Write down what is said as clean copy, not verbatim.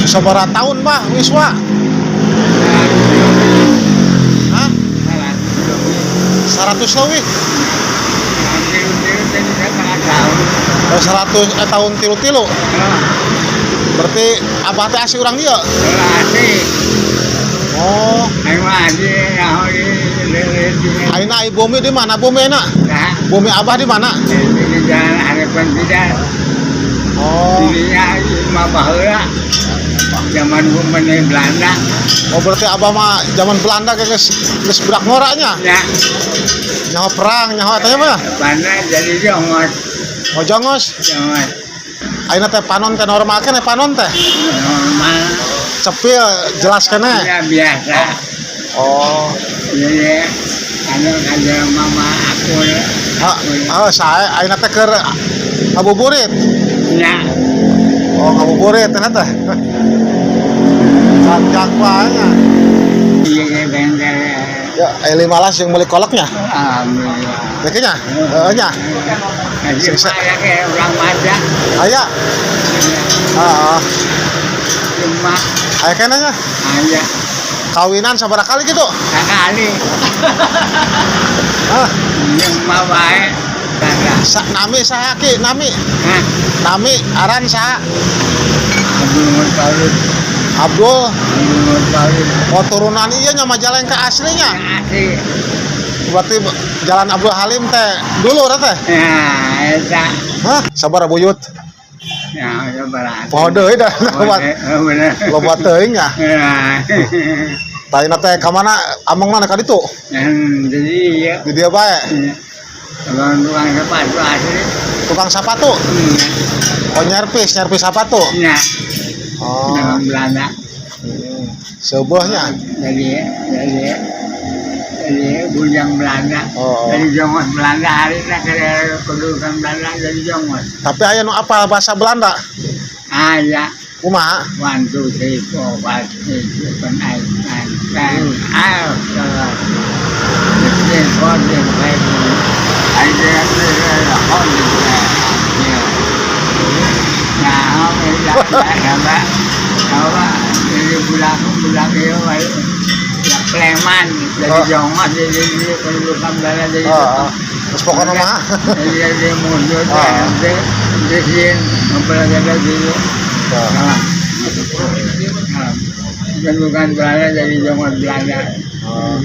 Sabaraha tahun, Bah, yuswa? Hah? 100 leuwih. Oh, 100 tahun tilu-tilu. Berarti abah teh asli urang dieu. Oh, ayeuna ai bumi di mana? Bumi enak? Bumi abah di mana? Oh, Zaman gua Belanda. Oh, berarti abah mah zaman Belanda kayak geus geus budak ngora nya. Ya. Nyaho perang, nyaho eta mah. Belanda jadi jongos. Oh, jongos. Jongos. Ayeuna teh panon teh normal keneh panon teh? Normal. Cepil jelas keneh. Ya, biasa. Oh. Jadi anu ada mama aku. Ha, oh, saya ayeuna teh keur ngabuburit. Ya. Oh, ngabuburit teh teh. Jak wae nya. Iya, bengkel. Ya, aya 15 yang beli kolaknya. Alhamdulillah. Kayaknya, heeh nya. Jadi saya kayak orang Maja. Aya. Heeh. Cuma Aya keneh nya. Aya. Kawinan sabaraha kali gitu? Sekali. Hah, Yang mau baik. Kagak. Nami saha, Ki? Nami. Hah? Nami aran saha? Abdul Muttalib. Abdul. Abdul Muttalib. Oh, turunan iya nya Majalengka aslinya. Asli. Berarti Jalan Abdul Halim teh dulu teh. Ya, eta. Hah, sabar buyut. Ya, ya berat. Poho deui dah. Loba Oh, bener. Loba teuing nya. Ya. Tah teh ka mana amengna ka ditu? Jadi ya. Di dieu bae. Abang tukang sepatu asli. Tukang sepatu. Oh, nyerpis, nyerpis sepatu. Ya. Oh. Zaman Belanda. Sebuahnya. Jadi bujang Belanda. Oh. Jadi jongos Belanda hari ini ke kedudukan Belanda jadi jongos. Tapi aya nu apal bahasa Belanda? Ah ya. Kumaha? 1, 2, 3, 4, 5, 6, 7, 8, 9, 10, 11, 15, 14, 15. Nah, apa apa jadi budak budak itu ya preman jadi jongos jadi kedudukan Belanda jadi Oh, terus pokoknya mah. Jadi mundur di mempelajari dulu. Bukan bukan Belanda jadi jongos Belanda. Oh.